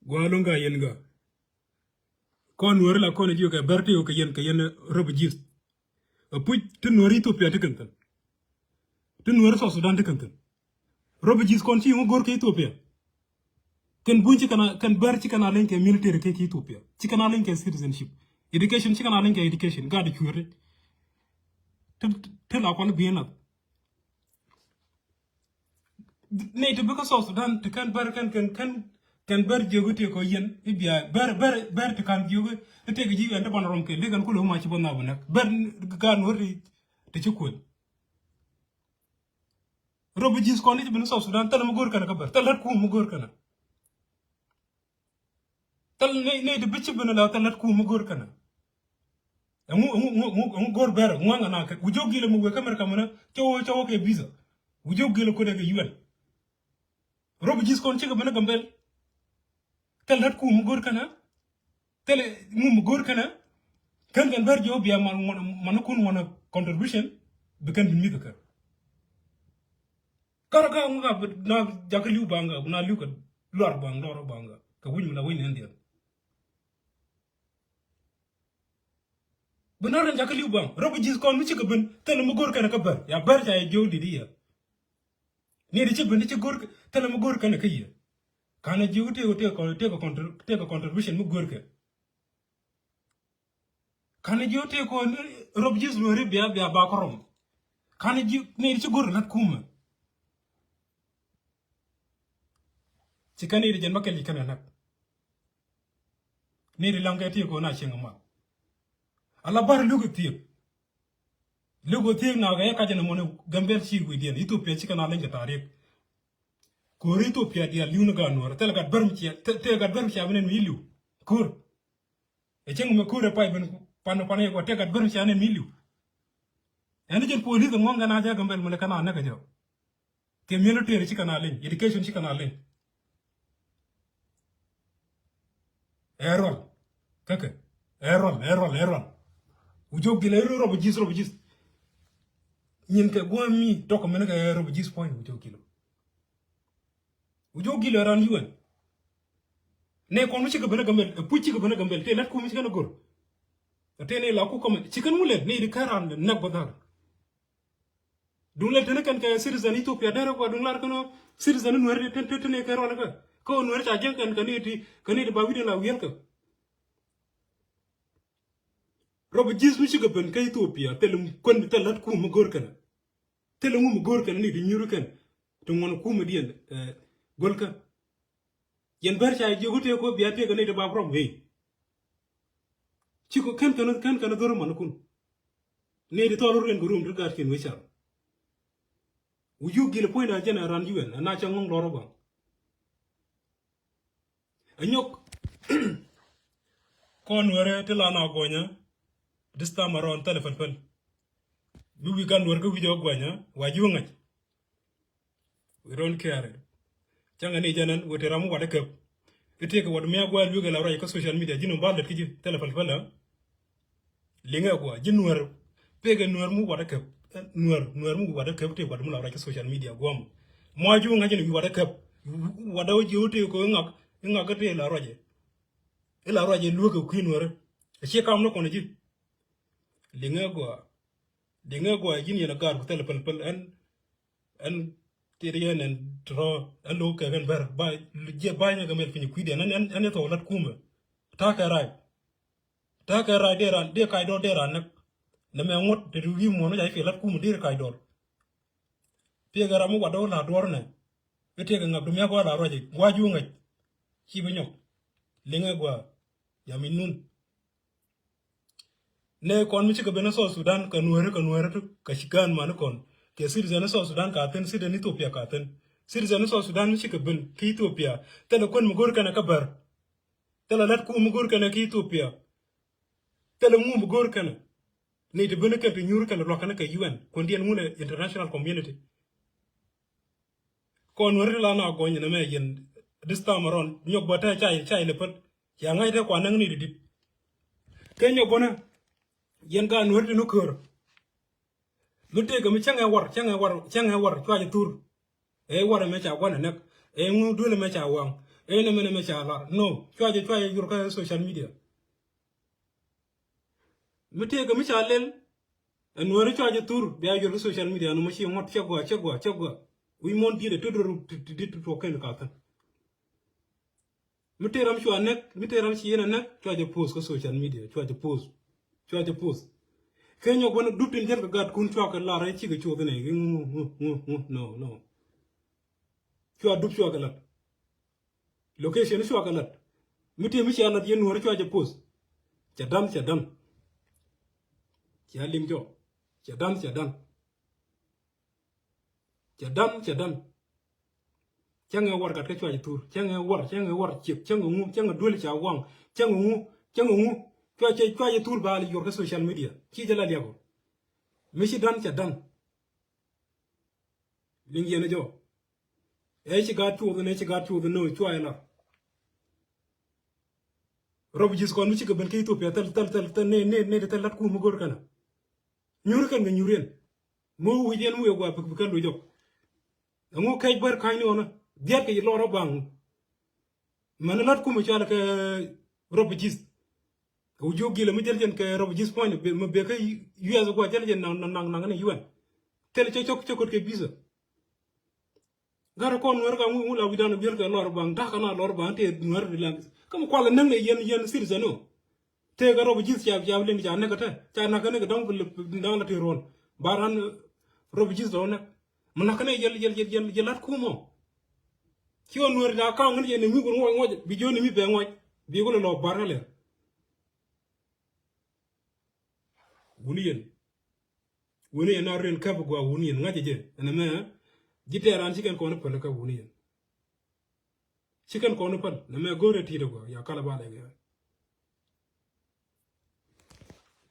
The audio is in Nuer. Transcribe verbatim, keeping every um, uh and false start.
Gua loŋ ka yɛn ga. Kɔn Nuäri la kɔn jiök kɛ bɛr ti kɛ yɛn, kɛ yɛn refugees. Ɛ puc ti Nuäri Ethiopia ti kɛn thi̱n. Ti Nuäri South Sudan ti kɛn thi̱n. Refugees kɔn ci ŋu go̱r kɛ Ethiopia. Kɛn buny ci kɛn a, kɛn bɛr ci kɛn a leny kɛ military kɛ, kɛ Ethiopia. Ci kɛn a leny kɛ citizenship. Education ci kɛn a leny kɛ education. Gaat cuuri. Ti, ti la kual bi̱i̱n nath. Nɛy ti bi kä South Sudan ti kɛn bɛr kɛn, kɛn, kɛn, kɛn bɛr jiök i̱ tëë kɔ yɛn i̱ bia bɛr, bɛr, bɛr ti ka̱n jiök i̱ tëë kɛ ji̱ ɛn ti ban rɔm kɛ dee kɛn kulɛ wä mac ci bä nhap bä näk. Bɛr gaat Nuäri ti, ti ci kuël. Refugees kɔn i̱ ci ben South Sudan thilɛ mi go̱o̱r kɛn kä bɛr, thilɛ lät kum mi go̱o̱r kɛn. Thil nɛy, nɛy ti bi ci ben la thil lät kum mi go̱o̱r kɛn. Ɛŋu, ɛŋu, ɛŋu, ɛŋu, ɛŋu go̱o̱r bɛr, ɛŋu aŋa na kɛ. Wu jiök gilɛ mi wek kä America mɛnɛ, cɛ wä, cɛ wä kɛ visa. Wu jiök gilɛ kodɛ kɛ U N. Refugees kɔn cikɛ ben kä Gambel. Thil lät kum mi go̱o̱r kɛn. Thilɛ ŋu mi go̱o̱r kɛn. Kɛn kɛn bɛr jiɔ bia man, man, man kun ŋuɔnɛ contribution. Bi kɛn bi mi̱th kɛ. Kar ka ŋu ka bi na jakä li̱w baŋ ka, na li̱w kɛ luar baŋ, lɔr baŋ ka. Kɛ wi̱ny mi la wi̱ny ni ɛn diɛn. Bi na rɛn jakä li̱w baŋ. Refugees kɔn mi cikɛ ben, thilɛ mi go̱o̱r kɛn kä bɛr. Ya bɛr ca yɛ jiök di̱t i̱ yɛ. Ni di ci ben di ci go̱o̱r, thilɛ mi go̱o̱r kɛn kä yɛ. Ka̱n jiök tëë, tëë kɔ, tëë kɔ contrib-, tëë kɔ contribution mi go̱o̱r kɛ. Ka̱n jiök tëë kɔ ni refugees Nuäri bia, bia ba kɔ rɔm. Ka̱n jiök ni di ci go̱o̱r lät kumɛ. Ci kɛn ni di jɛn bä kɛl ci kɛn ɛ näk. Ni di laŋ kɛ tëë kɔ na cieŋ mal. Ala bar luk thiek. Luk thiek na kɛ kac ni mɔni Gambel ci wi̱i̱diɛn. Ethiopia ci kɛn a leny kɛ tarik. Ko̱ri Ethiopia diaal li̱w ni gaat Nuäri. Thilɛ gat bär mi cia, thilɛ gat bär mi cia bi nɛn mi li̱w. Ko̱r. Ɛ cieŋ mɛ ko̱r ɛ pay ben pan, pan ɛ kɔ, thilɛ gat bär mi cia nɛn mi li̱w. Ɛn jɛn police ŋuɔ̱ŋ kɛn a jɛ Gambel mɛ lɛ kɛn a näk ɛ jɛ. Kɛ military ci kɛn a leny, education ci kɛn a leny. Ɛ rɔl. Käkɛ. Ɛ rɔl, ɛ rɔl, ɛ rɔl. Wu jiök gilɛ ɛ refugees, refugees. Nyin kɛ gua̱a̱m mi tɔk kɛ mɛn kɛ refugees puɔ̱ny wu jiök gilɛ. Wu jiök gilɛ ran U N. Nɛ kɔn mi cikɛ ben ɛ Gambel, ɛ puc cikɛ ben ɛ Gambel, tëë lät kum mi cikɛ ni go̱r. Tëë ni la ku kɔmɛ, cikɛ ni wulɛ, ni di kɛ ran näk bä dhar. Duŋ lɛl teni kɛn kɛ citizen Ethiopia derɛ kua duŋ lar kɛn ɔ citizen Nuɛr teni, teni, teni kɛ rual kɛ. Kä ɔ Nuɛr ca jiɛk kɛn kɛ ni ti, kɛ ni ti ba wi̱diɛn la wiɛl kɛ. Refugees mi cikɛ ben kä Ethiopia thil kuän thil lät kum mi go̱r kɛn. Thil ŋum mi go̱r kɛn ni ti nyuri kɛn. Ti ŋuɔn kum mi diɛn, eh, go̱l kɛ. Yɛn bär ca jiök i̱ tëë kɔ bia tëëk kɛ nɛy ti bap rɔm wei. Ci kɔ kɛn kɛn kɛn kɛn dhɔr man kun. Nɛy ti thɔl run kɛ rum ti gaat kiɛn wec car. Wu jiök gil puɔ̱nyda jɛn ɛ ran U N ɛ na cɛ ŋɔŋ lɔr ɔ baŋ. Ɛ nyɔk. Kɔn wɛrɛ ti la na gɔnyä. This time around thɛlɛ päl päl. Bi wi̱i̱ gan wɛr kä wi̱c ɔ gɔnyä wa ji̱ wä ŋa̱c. We don't care. Cäŋɛ ni jɛn ɛn wëë tëë ram mi watdä käp. I̱ tëëkɛ wat mi a gua̱a̱ lueek ɛ la ruac kä social media ji̱n mi ba lät kä ji̱ thilɛ päl päl ɛ. Liŋɛ gua̱a̱ ji̱ Nuɛr. Pekɛ Nuɛr mi watdä käp. Nuɛr, Nuɛr mi watdä käp tëëkɛ wat mi la ruac kä social media gua̱a̱m. Mɔ a ji̱ wä ŋa̱c ɛn wi̱i̱ watdä käp. Watdä wä ji̱ wä tëëkɛ iŋak, iŋak kä tëë la ruac ɛ. I̱ la ruac ɛ lueek ɛ kui̱ Nuɛr. Ɛ ciɛ kam ni kɔn ɛ ji̱. Liŋɛ gua̱a̱. Liŋɛ gua̱a̱ ji̱n yɛn a gaat ku thilɛ päl päl ɛn. Ɛn tiɛt yɛn ɛn tɔ̱rɔ̱ ɛn lo̱k kɛ kɛn bär ba jiɛ ba nyɛ kɛ mɛl piny kui̱diɛn ɛn, ɛn, ɛn yɛ thɔk lät kumɛ. Ta̱a̱ kɛ rac. Ta̱a̱ kɛ rac dee ran dee kac dɔɔr dee ran näk. Nɛ mɛ ŋuɔ̱t te ti wi̱i̱ muɔ̱n wä ca i̱ piɛ lät kumɛ dee kac dɔɔr. Piɛkɛ ram mi watdä wä la duɔ̱ɔ̱r nɛ. I̱ tëëkɛ ŋak dumi a gɔaa la ruac i̱ gua̱a̱ ji̱ wä ŋäc. Ci bi nyɔk. Liŋɛ gua̱a̱. Yam i̱ nun. Nɛ kɔn mi cikɛ ben ɛ South Sudan kɛ Nuɛri kɛ Nuɛri tuk kɛ ci gaan mani kɔn kɛ citizen ɛ South Sudan ka thi̱n citizen Ethiopia ka thi̱n. Citizen ɛ South Sudan mi cikɛ ben kä Ethiopia thilɛ kuän mi go̱r kɛn ɛ kä bär. Thilɛ lät kum mi go̱r kɛn ɛ kä Ethiopia. Thilɛ ŋum mi go̱r kɛn ɛ. Ni ti ben ɛ kɛn ti nyuur kɛn ɛ luak kɛn ɛ kɛ U N kuändiɛn ŋun ɛ international community. Kɔn weri la na gɔny ni mɛ yɛn this time around nyɔk bä tɛ cay cay lɛ pät. Ca ŋa̱c tɛ kua näk ni di dit. Kɛ nyɔk bä nä yɛn ka nuɛr ti ni kör. Mi tëëkɛ mi cäŋɛ war cäŋɛ war cäŋɛ war cua jɛ thur. Ɛ war mɛ ca guan ɛ näk ɛ ŋu duel mɛ ca waŋ. Ëë nɛ mɛn ɛmɛ ca lar. No, cua jɛ, cua jɛ yur kä social media. Mi tëëkɛ mi ca lɛl. Ɛ Nuääri cua jɛ thur bia yur kä social media ni mɔ ci ŋuɔt cɛ gua, cɛ gua, cɛ gua. Wi̱i̱ muɔ̱n diet ɛ ti duɔr ti, ti, ti, ti tuɔk kɛn ka thin. Mi tëë ram cua näk, mi tëë ram ci yɛn a näk, cua jɛ post kä social media, cua jɛ post. Cua jɛ post. Kɛ nyɔk wän dup tin jɛn kɛ gat kun cua kɛ lar ɛ cikɛ cuoth ni. Ŋu, ŋu, ŋu, ŋu, no, no. Cua dup cua kɛ lat. Location cua kɛ lat. Mi tëë mi cia lat yɛn Nuääri cua jɛ post. Cɛ dan, cɛ dan. Cia lim jɔ. Cɛ dan, cɛ dan. Cɛ dan, cɛ dan. Cäŋɛ war gat kä cua jɛ thur. Cäŋɛ war, cäŋɛ war ciek, cäŋɛ ŋu, cäŋɛ duel ca waŋ. Cäŋɛ ŋu, cäŋɛ ŋu. Cua cɛ, cua jɛ thur ba li yor kä social media. Ci jɛ la liaku. Mi ci dan, cɛ dan. Liŋ yɛn jɔ. Ɛ ci gaat cuuth ni, ci gaat cuuth ni, cua ila. Refugees kɔn mi cikɛ ben kä Ethiopia thil, thil, thil, thil, ni, ni, ni, thil lat kum mi go̱r kɛnɛ. Nyuur kɛn kɛ nyuur yɛn. Mi wi̱c yɛn mi wek wa bik, bik kɛn lo jɔk. Ɛŋu kɛc bär ka̱ny ni ɣɔnä. Diɛt kɛ yi lɔr ɔ baŋ. Mɛn lat kumɛ cual kɛ refugees. Ɛ wi̱c jiök gilɛ mi jɛl jɛn kɛ refugees point mi bek kä U S kua jɛl jɛn naŋ naŋ naŋ ni U N. Thil cɛ cɔk cɛ kot kɛ visa. Gat kɔn Nuɛr ka ŋu ŋu la wi̱dan biɛl kɛ lɔr baŋ dak na lɔr baŋ te Nuɛr di la. Kä mi kual näŋ ni yɛn yɛn citizen o. Tëëkɛ refugees ca ca liŋ ca näk kä te ca nak kä näk dɔ̱ŋ da̱ŋ la tëë ruɔ̱n. Ba ran refugees dɔ̱ŋ näk. Mi nak kä näk yɛl yɛl yɛl yɛl yɛl lat kumɔ. Ci ɣän Nuɛr ca ka̱ŋ ŋän yɛn ni mi kun ŋuɔc ŋuɔc bi jiön ni mi bɛ ŋuɔc bi kun lɔ bar kä lɛ. Wuni yɛn. Wuni yɛn a rin käp gua wuni yɛn ŋa̱c jɛ ɛn ɛmɛ. Ji̱ tɛɛr an ci kɛn kɔn päl kä wuni yɛn. Ci kɛn kɔn päl nɛ mɛ go̱o̱rɛ ti̱i̱t gua ya kal ba lɛ gɛ.